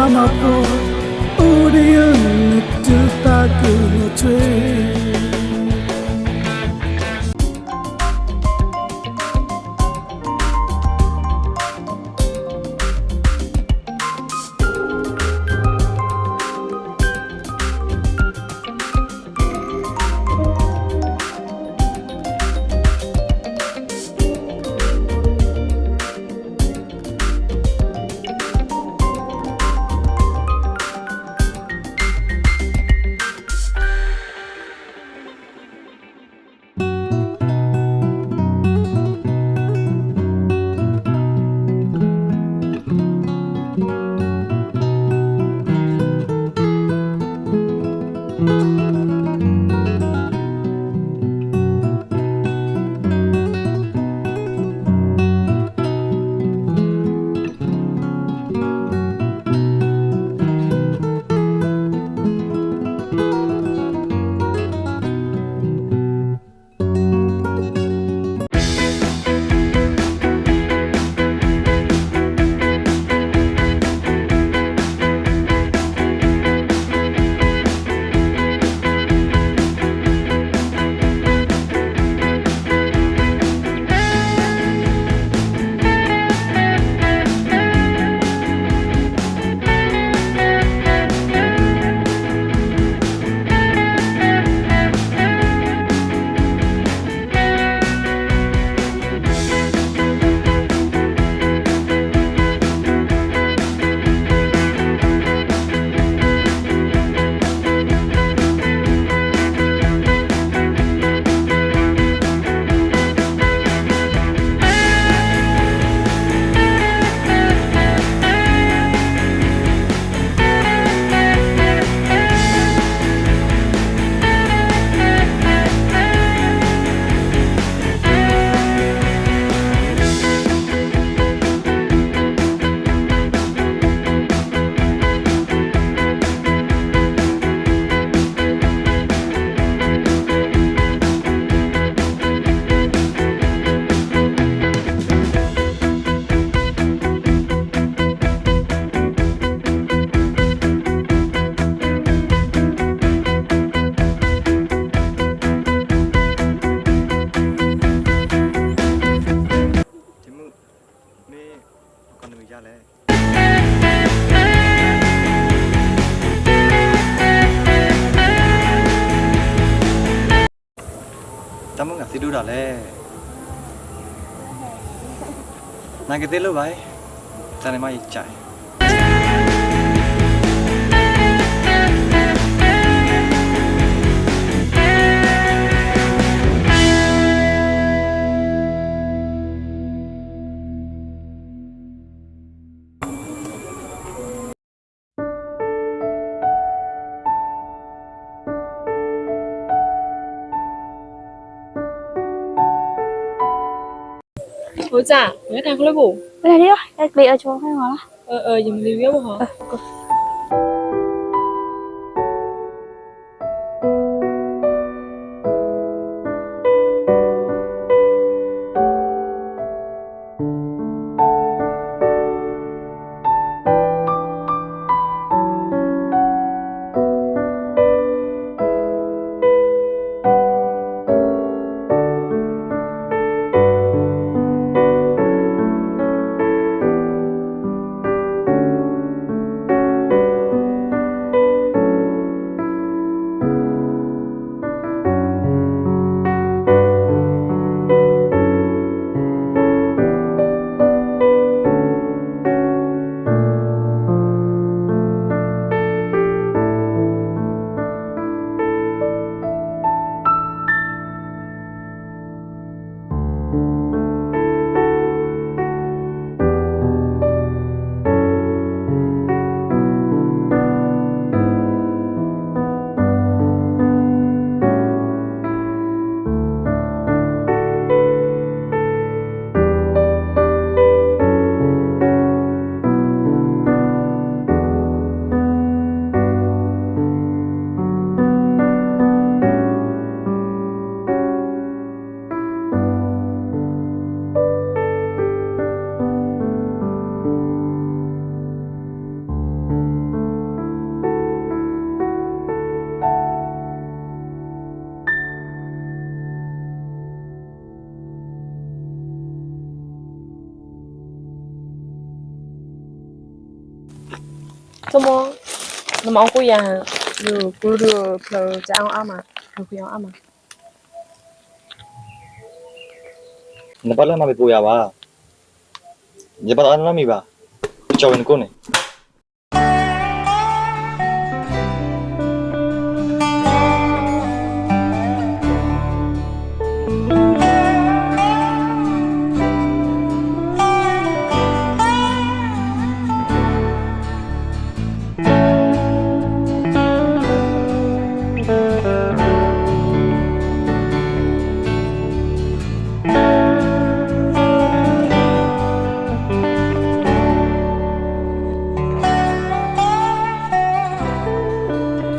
မၤဖိ အိၣ်ဒံးယၤ နတသးကနီၤထွဲ. မ့ၢ်ကီၢ်နမံၤယါလဲၣ်. တၢ်မုၢ်ဂၤသံဒိၣ်ဒၣ်လဲၣ်. နာ်က့သ့ၣ်လိၣ်ဘၣ်, တၢ်န့ၣ်မ့ၢ်ယကၢ်. ဖိစၢ်, နကထါခီလၢပူၤ, လၢလံ, အဲကျ့အီၤဆိဖဲမၤလီၤ, ယမၤလံဝံၤမဟီ. ဆိကမိၣ်, နမၤအီၣ်ကိၣ်ယၤ, ယကူဒုးဖျၢၣ်ကအီၣ်အါမး, ဖျၢၣ်ခွံအီၣ်အါမး. နဘၣ်လၢနမ့ၢ်ပူၤယၤဘၣ်, ယဘၣ်တအါနနီတမံၤဘၣ်, ကၠီဝဲနကိၣ်န့ၣ်.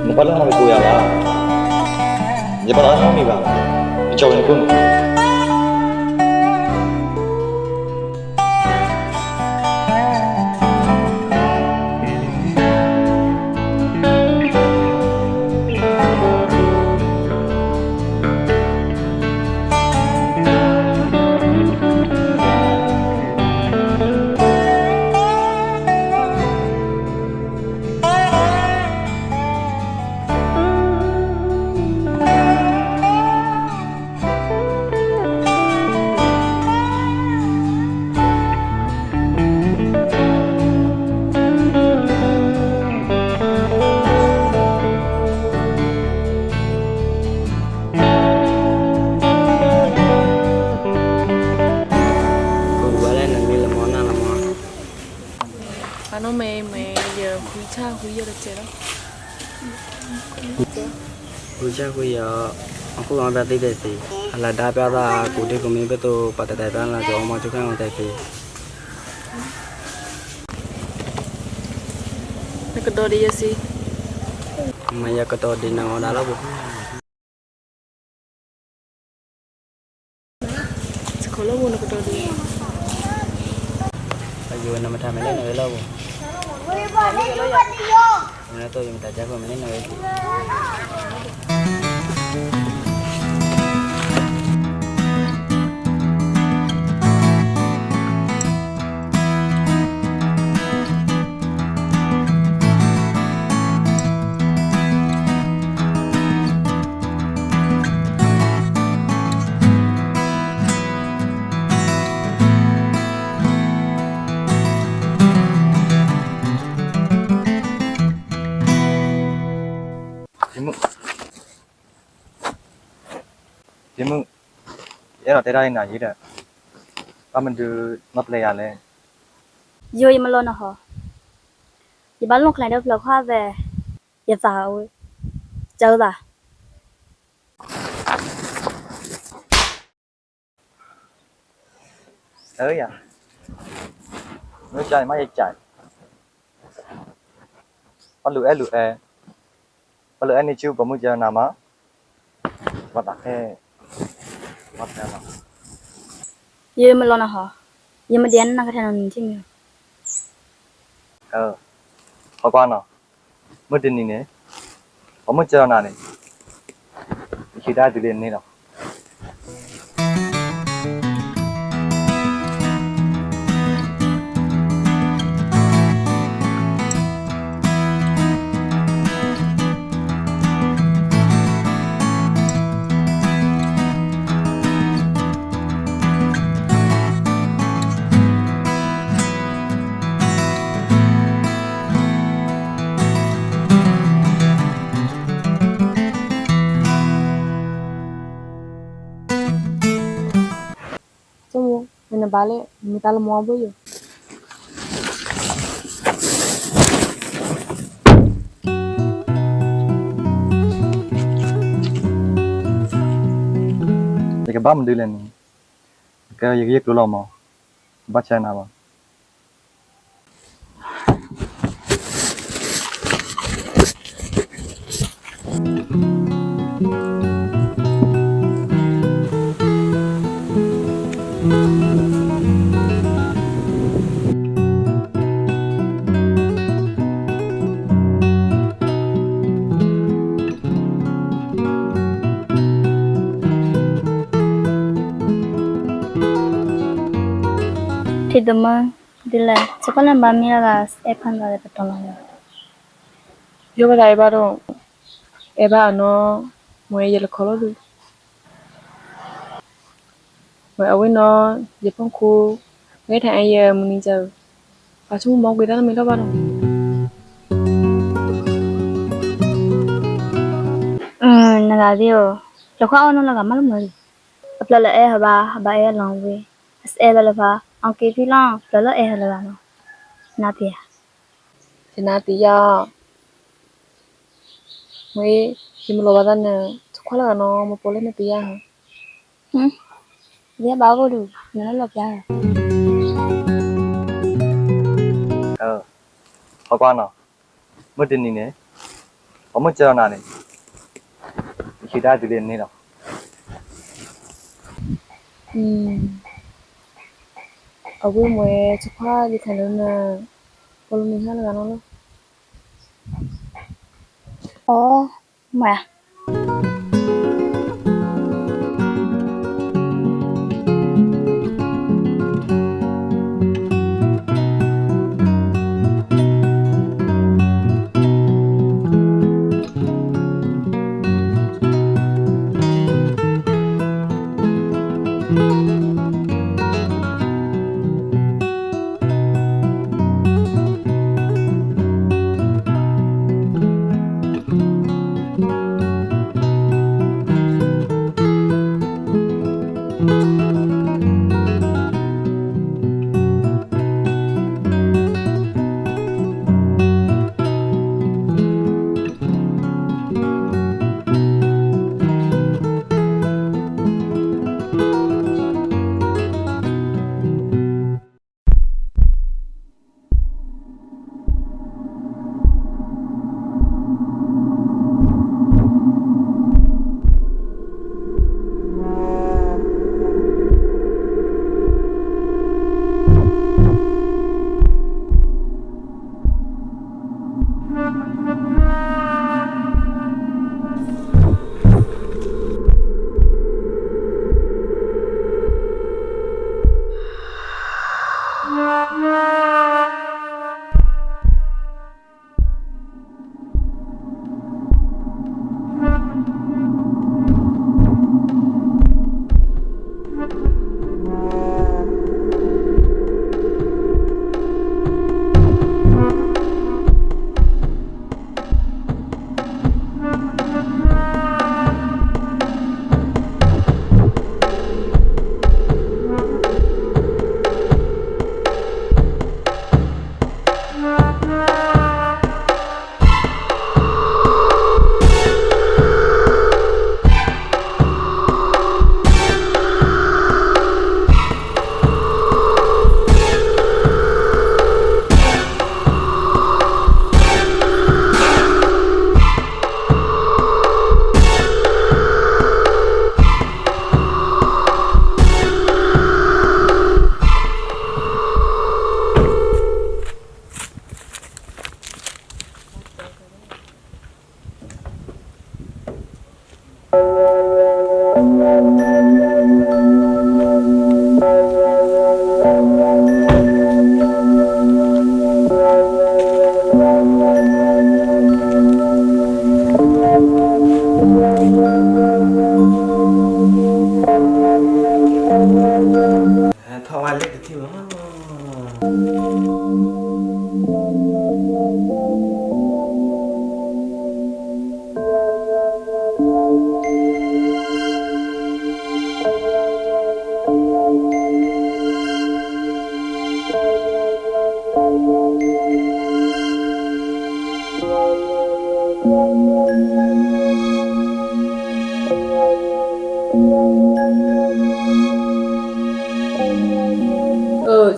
နဘၣ်လၢနမ့ၢ်ပူၤယၤဘၣ်, ယဘၣ်တအါနနီတမံၤဘၣ်, ကၠီဝဲနကိၣ်န့ၣ်. ပှၤလၢနမံၤလၢမနုၤလဲၣ်မး. အနီၢ်မ့ၢ်မ့ၢ်ယဃုဆၣ်ဃုယီၤတစဲးလီၤ. ဃုဆၣ်ဃုယီၤ, အခိၣ်လီၤဘၣ်သံတဲသ့, အလၢဒါပျီသးကူဒ့ကူမ့ၢ်ဘၣ်သိး ပှၤတတဲဘၣ်လၢကအိၣ်မီၤဆူၣ်ခၣ်လီၤတဲသ့. နကဒီးဒံးယစံး, မ့ၢ်ယကဒီးဒံးနဂီၢ်ဒၣ်လီၤပူၤ. ယိၤနမတၤမ့ၢ်လၢနဂ့ၤလီၤပူၤ, နသိးယမတၤကဲဖိမ့ၢ်လၢနဂ့ၤ. ယမုၢ်, ယမုၢ်, ယအဲၣ်ဒိးတဲတၢ်အံၤနၤယံၤဒီး, ဘၣ်မနုၤနပျဲယၤလဲၣ်. ယိၤယမလီၤနဟီ, ယဘၣ်လိၣ်ချဲဒီးဖျၢၣ်ခွါသဲး, ယသးဝဲ, ကၢသး အၢယၤ, မ့ၢ်ကၢန့ၣ်မ့ၢ်ယကၢ, ပှၤလူၤအဲၣ်လူၤအဲၣ်, ပှၤလူၤအဲၣ်န့ၢ်ဆူပှၤမုၢ်ကၢနၤမး, ပှၤသးခဲ, ပှၤသးခဲလီၤ. ယမလီၤနဟီ, ယမဒံးနနၢ်ကထဲနီၤနထံၣ်မံၤလီၤ. ဟီကွၢ်နီၤ, မုၢ်တနံၤန့ၣ်, ပှၤမုၢ်ကၢနၤန့ၣ်, ယဟံးဒၣ်တုၤလၢန့ၣ်လီၤ. ဆိကမိၣ်, နဘၣ်လဲၣ်, မ့ၢ်တၢ်လၢမီဘိယိၤ. ယကဘၣ်မနုၤလဲၣ်န့ၣ်, ကဲယဂ့ၢ်ယကျိၤလီၤမး, ဘၣ်ဆၢနၤဘၣ်. ထံၣ်တမၢ, ဒ်လဲၣ်, စ့ၢ်ကီးလၢနဘၣ်မံလီၤဂာ် အဲၣ်ဖးဒိၣ်လၢပတီၢ်လီၤ. ယိၣ်ဘၣ်သးအဲၣ်ဘၣ်ဒီး, အဲၣ်ဘၣ်အနီၢ်, မ့ၢ်ယလဲၤခီလီၤဒုး, မ့ၢ်အဝဲနီၢ်, ယဖီခိၣ်, ဂဲၤထၢၣ်အဲၣ်ယမုၢ်နံၤကၢ်, ပှၤဆိကမိၣ်မီၢ်ကွံာ်တၢ်တမံၤထီၣ်ဘၣ်ဒီး, နဂၤသ့ၣ်ဧၢ, လဲၤခွါအီၣ်နီၢ်လၢဂၤမးလၢမုၢ်လံ, အပျၢ်လၢအဲၣ်ဟီဘၣ် ဘၣ်အဲၣ်အလီၤဝဲ, အစအဲၣ်ဘၣ်လၢၤဘၣ်, အက့ၤသံလီၤ ပျၢ်လၢအဲၣ်ဟီလၢဂၤနီၤ, နပျဲၤဧါ, ယနါတံယါ မ့ၢ်, ယမ့ၢ်လီၤဘၣ်သးန့ၣ် ဆိခွါလၢဂၤနီၤ မ့ၢ်ပိာ်လၢနတံယါဧါ, ယဘၣ်အိၣ်ဒုး နလီၤပျါဧါ, ဟီကွၢ်နီၤ, မုၢ်တနံၤန့ၣ်, ပှၤမုၢ်ကၢၤဒီးနၤန့ၣ်, ယဟံးတၢ်တုၤလံန့ၣ်လီၤ, အဝဲမ့ၢ်ဆိခွါယခါလၢန, ပိာ်လၢနဟါလၢဂၤနီၤလီၤ, အိ, မ့ၢ်ဧါ. ထီၣ်ဝဲလၢတထံၣ်မး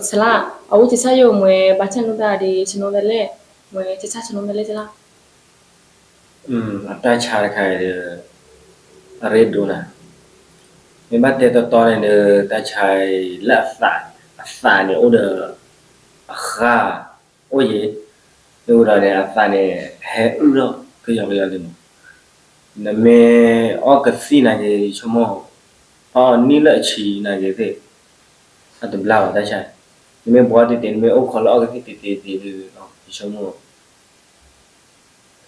ဆလါ, အဝဲကစၢ်ယိၣ်မ့ၢ်ဘၣ်ဆၣ်နီၢ်တၢ်ဒ်ဆ့ၣ်နီၤသလဲၣ်, မ့ၢ်ကစၢ်ဆ့ၣ်နီၤသလဲၣ်ဆလါ. အတၢ်ဆါတခါအံၤဒီး အရ့ဒိၣ်နၤ, မ့ၢ်ဘၣ်တဲတီတီန့ၣ်ဒီး တၢ်ဆါအံၤလၢအသး, အသးန့ၣ်အိၣ်ဒီး အဃၣ်, အိၣ်ယံၤ, မ့ၢ်အိၣ်ဒီးန့ၣ် အသးန့ၣ် ဟဲအုၣ်ထီၣ်ကယီကယီလံမး, နမ့ၢ်အီၣ်ကသံၣ်နာ်က့ၤ ယဆိကမိၣ်, ဖီအီၤနံၣ်လၢအဆံးနာ်က့ၤသ့ၣ်, အတဘျါဘၣ်တၢ်ဆါ, နမ့ၢ်ဘှီတ့ၢ်တ့ၢ် နမ့ၢ်အိၣ်ခိးလၢအီၣ်ကသံၣ်တ့ၢ်တ့ၢ်တ့ၢ်ဒီး ယဆိကမိၣ်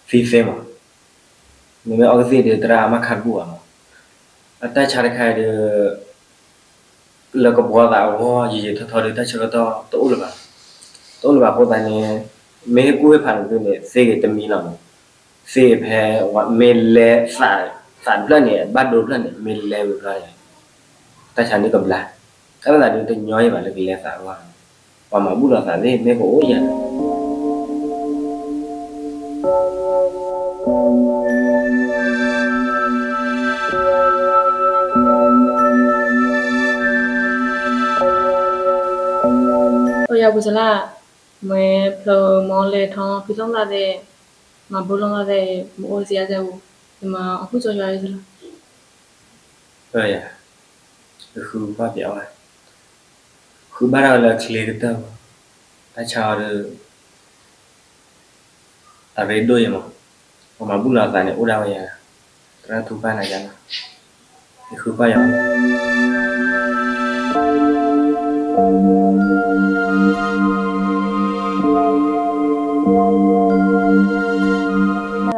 သံသ့မး, မ့မ့ၢ်အီကသံၣ်ဒီး သရၣ်မၤခးတဘူၣ်ဘၣ်မး, အတၢ်ဆါတခါအံၤဒီး လၢကဘှီသးအဂီၢ် ယံာ်ယံာ်ထီထီဒီးတၢ်ဆၢကတီၢ်တအိၣ်လၢၤဘၣ်, တအိၣ်လၢၤဘၣ်အဃိသတးန့ၣ် မ့ၢ်ဟ့ၣ်ကူၣ်ဟ့ၣ်ဖးန့ၣ်န့ၣ် သ့ဂ့ၤတမံၤလီၤမး, သ့ဖဲ မ့ၢ်လဲၤသး သးတဖျၢၣ်န့ၣ် ဘၣ်ဒိတဖျၢၣ်န့ၣ် မ့ၢ်လဲၤဝံၤဘျီန့ၣ် တၢ်ဆါန့ၣ်ကဘျါ, အဝဲသတးဒီးတညီယံာ်ဘၣ်လၢကလဲၤသးအဂီၢ်, ပှၤမၤဘူၣ်လီၤသးသ့ၣ်မ့ၢ်ကအိၣ်ယၤ ယၤပူၤစလၢ်, မ့ၢ်ဖျိမီၤလဲၤထီဖံထီၣ်သးသ့ၣ်, မၤဘူၣ်လီၤသးသ့ၣ်, မ့ၢ်အိၣ်စံးအါစဲပူၤ, ယမၤအီၣ်ကူၣ်စီယွၤအံၤစလၢ်. ယဃုဘၣ်ပျးဝဲ, ဃုဘၣ်ထီၣ်လၢချ့ကတၢၢ်မး, တၢ်ဆါအီၤဒီး တၢ်ရ့ဒိၣ်ယဲမး, ပှၤမၤဘူၣ်လီၤသးန့ၣ်အိၣ်ဒၣ်ဝဲယၤ, သရၣ်ထူပၢ်နၤယၤလီၤ, ယဃုဘၣ်ယၤ နဂ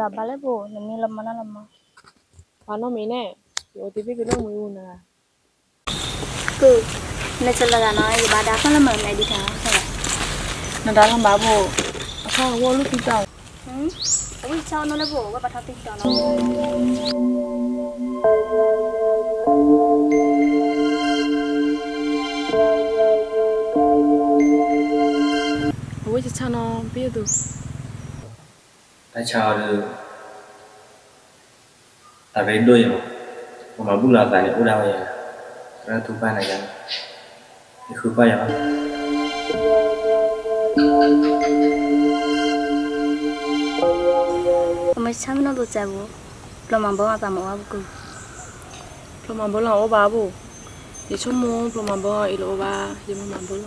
ၤဘၣ်လဲၣ်ဘိၣ် နမ့ၢ်လီၤမၢ်နၢ်လီၤမၢ်, ပှၤနီတမံၤန့ၣ်, ယအိၣ်တ့ၢ်ဘ့ၣ်ကဒိၣ်မုၢ်အူနဂၤ, ကုၢ်, နဆၢလီၤဂာ်နီၤ ယဘၣ်ဒါဖီၣ်လၢမၤမဲဒံးတၢ်, နဒါလီၤဘၣ်ဘိၣ်, အဖီၣ်အဂီၢ်လိၣ်သံတၢ်, အဝဲဆၢနီၤလၢဘိၣ် ဝဲဘၣ်ထီၣ်သံတၢ်နီၤ အဝဲဆၢနီၤ ပယိၣ်သူ, တၢ်ဆါအီၤဒီး တၢ်ရ့ဒိၣ်ယဲမး, ပှၤမၤဘူၣ်လီၤသးန့ၣ်အိၣ်ဒၣ်ဝဲယၤ, သရၣ်ထူပၢ်နၤယၤလီၤ, ယဃုဘၣ်ယၤ ပမ့ၢ်ဆါမ့ၢ်နီၢ်သိးစဲးဘိၣ်, ဖျိမၤဘီအသးမ့ၢ်အိၣ်ဘၣ်ပူၤ, ဖျိမၤဘီလီၤအိၣ်ဘၣ်ဘိၣ်, ယဆိကမိၣ်ဖျိမၤဘီအံၤလီၤအိၣ်ဘၣ်, ယမ့ၢ်မၤဘီလီၤ,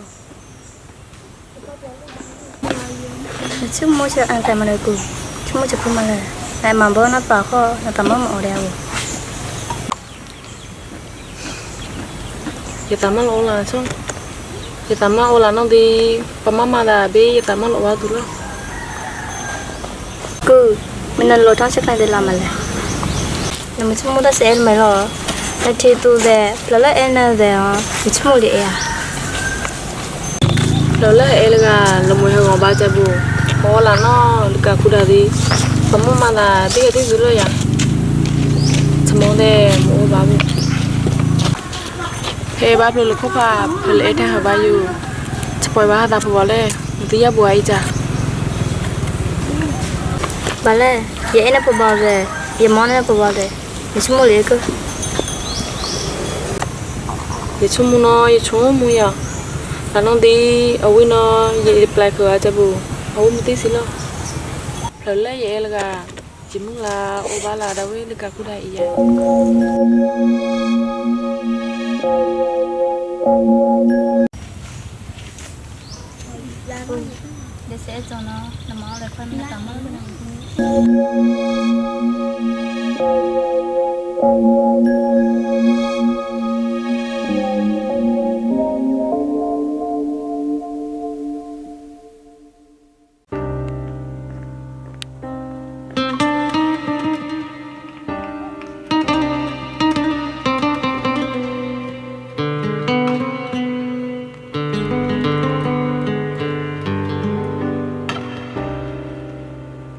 နဆိကမိၣ်ဆၢအသးမနုၤကုၢ်, ဆိကမိၣ်ဆၢဖုမးလဲၣ်, နမၤဘီနသးဃီ နသးမ့ၢ်မ့ၢ်အိၣ်ဒံးဧါဘိၣ် ယသးမၢလီၤအိၣ်လၢ်ဆိ, ယသးမၢလီၤအိၣ်လၢ်နီၢ်ဒံး, ပမၤမၤသးဘ့ၣ် ယသးမၢလီၤအိၣ်ဘၣ်သုလီၤ. ကုၢ်, မ့ၢ်နလိၤထီၣ်ဆဲးကျၢသ့လီၤမးလဲၣ်, နမ့ၢ်ဆိကမိၣ်တၢ်စဲးအဲၣ်တမံၤလီၤ, နထံၣ်သူသဲး ဖျၢၣ်လၢအဲၣ်နၤသဲးအီၤ နဆိကမိၣ်ဒ်အံၤဧါ. ဖျၢၣ်လၢဟဲအဲၣ်လၢဂၤ လၢမ့ၢ်ဟဲဂီၤဘၣ်ကဲဘိၣ်, ပအီၣ်လၢ်နီၢ်လၢကးခူဒၣ်သံ, ပမၤမၤသးဘ့ၣ်ကသံၣ်သုလီၤယၤ, ဆိကမိၣ်သဲးမ့ၢ်အိၣ်ဘၣ်ဘိၣ် ဖဲဘၣ်ဖျိလၢခိၣ်ဖး ဖဲလၢအဲၣ်တၢ်ဟးဘၣ်ယိာ်, ဆပီဘၣ်ဟးသးပဘီလဲၣ်, နသ့ၣ်ညါပှၤအံၤကၢ်, ဘၣ်လဲၣ်, ယအဲၣ်နၤပဘီလဲၣ်, ယမၤနၤပဘီလဲၣ်, ယဆိကမိၣ်လံကၢ်, ယဆိကမိၣ်နီၤ ယဆိကမိၣ်ယၤ, လၢနီၢ်ဒံး အဝဲနီၤ ယအံၤတပျဲၢ်ဃုာ်အကၢ်ပူၤ, အဝဲမ့ၢ်သ့ၣ်စံးလီၤ, ဖျၢၣ်လၢယအဲၣ်လၢဂၤ, ယမုၢ်လၢအိၣ်ဘၣ်လၢဒၣ်ဝဲလၢကးခူဒၣ်အံၤယၤ ဒ်စဲးအဲၣ်ကၠီနီၤ နမၤအီၣ်လဲၤခွဲမ့ၢ်တၢ်မၢ်လၢ အယနီၤ နအီမီထီၣ်ဝဲနီၤ နအီမီထီၣ်ဖဲသိးနီၤ နပိာ်ဆၢ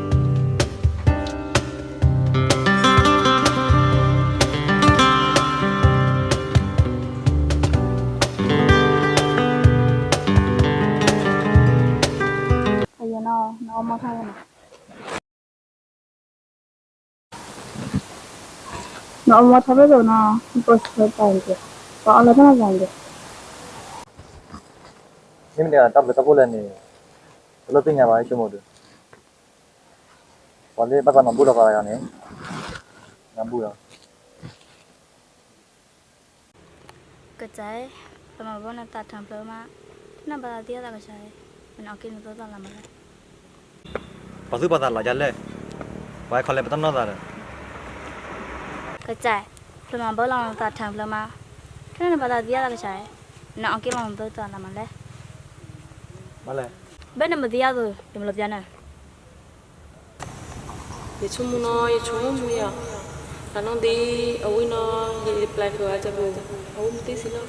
တၢ်က့ၤ ပှၤအီလၢတၢ်မၤတၢ်က့ၤ မ့မ့ၢ်တၢ်ဘျုးတၢ်ဖှိၣ်လၢန့ၣ် တလိၣ်သ့ၣ်ညါဘၣ် ယဆိကမိၣ်ဒီး ပှၤလၢဘၣ်သးမၤဘူၣ်လီၤပှၤဂၤန့ၣ် မၤဘူၣ်လီၤ ကစၢ်, ပမၤဘီနသးထၢဖျၢၣ်မး, နဘၣ်သးသံအသးကစၢ်, မ့ၢ်နအီၣ်က့ၤနသိၣ်သးလၢမးလဲၣ်, ပှၤသူၣ်ပှၤသးလီၤယၤလဲၣ်, ပှၤခီလဲၣ်ပတနီၢ်သးဒီး, ကစၢ်, ဖျၢၣ်မၤဘၢလီၤနသးထၢဖျၢၣ်မး, ခဲန့ၣ်နပာ်သးသံအသးကစၢ်, နအီၣ်က့ၤလီၤနသးတၢ်မၤလဲၣ်, ဘၣ်လဲၣ်, ဘၣ်နမၤသံအသိး တမၤလီၤပျၢၤန့ၣ် ယဆိကမိၣ်နီၤ ယဆိကမိၣ်ယီၤ, တၢ်နီၢ်ဒ်အဝံၣ်နီၤ ယအံၤတပျဲကဝဲအါကၢ်ပူၤ, အဝံၣ်မ့ၢ်သ့စံလီၤ,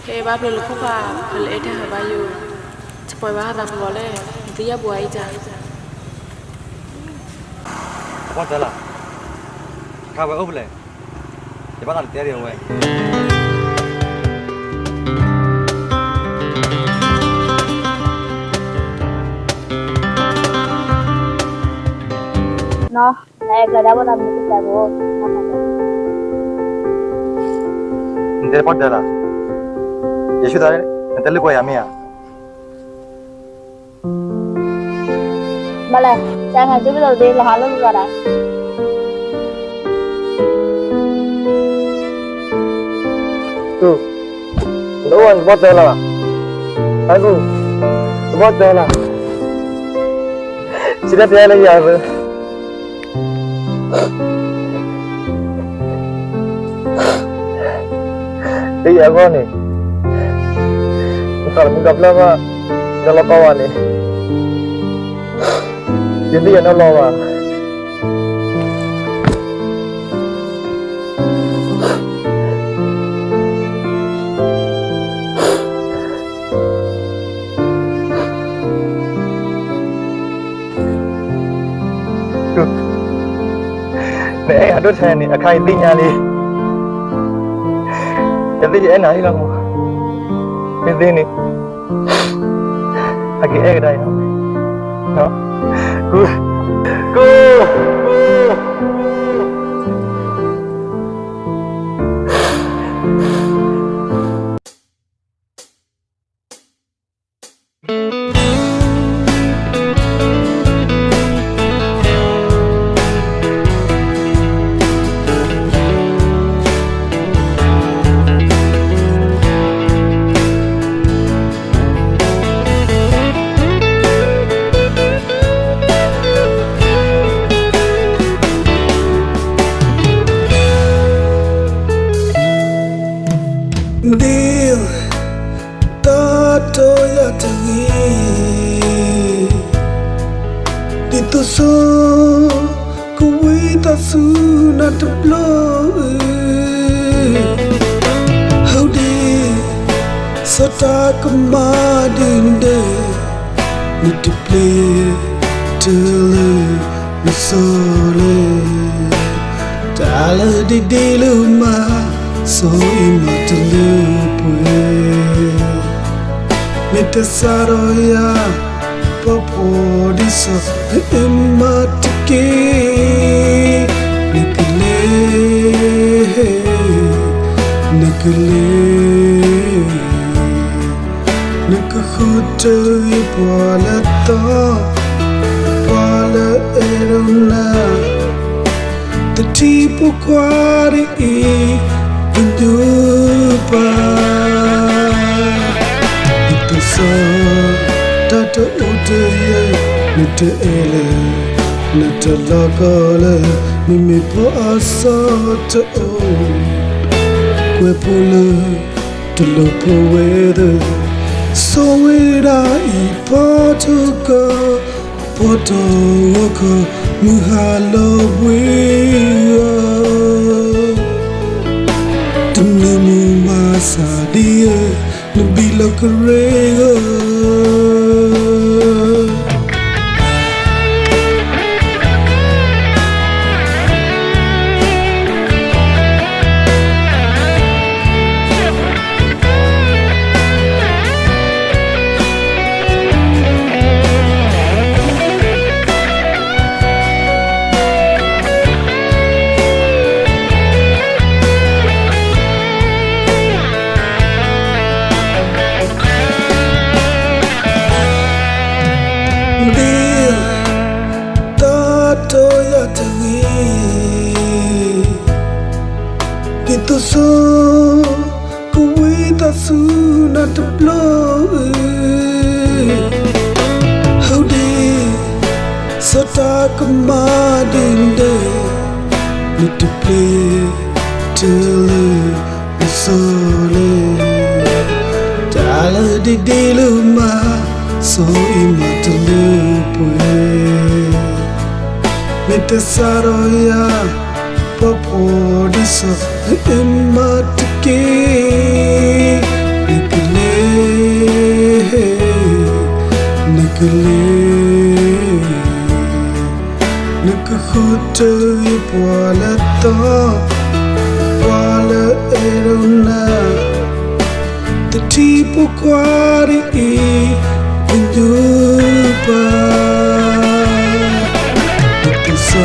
ဟဲဘၣ်ဖျၢၣ်လၢခိၣ်ဖး, ဖျၢၣ်လၢအဲၣ်တၢ်ဟးဘၣ်ယိာ်, ဆပီၤဘၣ်ဟးသးဖီလဲၣ်, နသ့ယါပူၤအံၤကၢ်, ပှၢ်တၢ်လၢ်, ခါဝဲအိၣ်ဖဲလဲၣ်, ယဘၣ်သးတတဲဒံးအဝဲ နီၤ, နအဲၣ်ကျဲဒၣ်ဝဲဒၣ်မ့ၢ်တၢ်ဘိ, နတဲပှၢ်တၢ်လၢ်, ယဆူၣ်သး, နတဲလၢကွဲယၤမ့ၢ်ဧါ, ဘၣ်လဲၣ်, ကဲနၤကၠိပ့ၤလီၤသ့ လီၤဟးလိာ်သးဒၣ် နဘီၣ်တၢ်လၢ်, အကူ, နဘီၣ်တၢ်လၢ်, စံးတၢ်တဲလၢယၤသၢ, လၢယၤအဂီၢ်န့ၣ်, နသးလၢမုၢ်ကဖျၢၣ်ဘၣ်, နလီၤကီဝဲန့ၣ်, ယသ့ၣ်ယနီၢ်လီၤဘၣ် နအဲၣ်အဒိၣ်ထဲန့ၣ် အခါအံၤသ့ၣ်ညါလံ, ယသ့ၣ်ယအဲၣ်နၤဟံၣ်လီၤမး, မ့ၢ်သ့န့ၣ်, ဟဲက့ၤအဲၣ်ကဒါအံၤ, ကူ, ကူ ဒ် တၢ်တီယၤတဂ့ၤ, ဒ်သိးဆိ ကဝံသးစူၤနၤတဘျီ, ဟီဒ် စီၤတၢ်ကမၤဒ်န့ၣ်, နတပျ့ၤတလၢ နစီၤလၢ တၢ်လၢဒ်ဒ်လၢမၤ စီၤအံၤမၤတလၢပှဲၤ, မ့ၢ်တစးထီၣ်ယၤ ပှၤဖှီၣ်ဒ်စီၤ နအၢမၤတက့ၢ်, နကလဲၤ နကလဲၤ နကဃုထၢဂ့ၤပှၤလၢသီ, ပှၤလၢအအဲၣ်ဒိးနၤ, တထံဖိခွါဒ်အံၤ တဒုးပာ်, ဒ်သိးစီၤ တၢ်တအိၣ်တယၢၢ် နတအဲၣ်လၢ နတလီၤကီလၢ မ့မ့ၢ်ဖီအီၤစီၤတအိၣ်, ကွဲးဖိလၢ တလိၣ်ဖိဝဲသၢ, စီၤဝဲဒၣ်အံၤဖီထိၣ်ကီၢ် ဖီထီၣ်ဂီၢ်ခီ မုၢ်ဟါလီၤဝ့ၤအီၤ, တနံၤမုၢ်မၤစၢ်ဒ်အံၤ နဘံၣ်လီၤကရၢဂီၢ် ဒ် တၢ်တီယၤတဂ့ၤ, ဒ်သိးဆိ ကဝံသးစူၤနၤတဘျီ, ဟီဒ် တၢ်ကမၤဒ်လဲၣ်, နတပျဲယတလၢပစီလၢ, တၢ်လၢဒ်ဒ်လၢမၤ, စီၤအံၤမၤတလၢပှဲၤ, မ့ၢ်တစးထီၣ်ယၤ, ပှၤဖှီၣ်ဒ်စီၤအံၤမၤတက့ၢ်, နကလဲၤ, နကလဲၤ နကဃုထၢဂ့ၤပှၤလၢသီ, ပှၤလၢအဲၣ်ဒိးနၤ, တထံဖိခွါဒ်အံၤ, ကညူပှၤ, နတစၢ,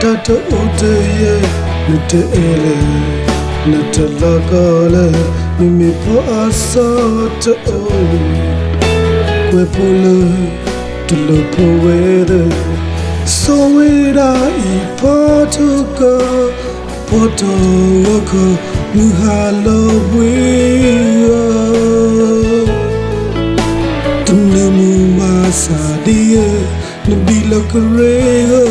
တၢ်တအိၣ်တယၢၢ်, နတအဲၣ်လၢ, နတလီၢ်ကီလၢ, မ့မ့ၢ်ပှၤအစီတအိၣ်, ကွဲးဖိလၢ တလိၣ်ဖိဝဲသၢ, ဆိၣ်ဂ့ၤဒၣ်အံၤဖီထိၣ်ကီၢ်, ဖီထိၣ်ဂီၤခီ, မုၢ်ဟါလီၤဘှံးဂီၤ, တနၢၤမုၢ်မၤစၢ်ဒ်ယဲ, နဘံၣ်လီၤကရ့ဂီၤ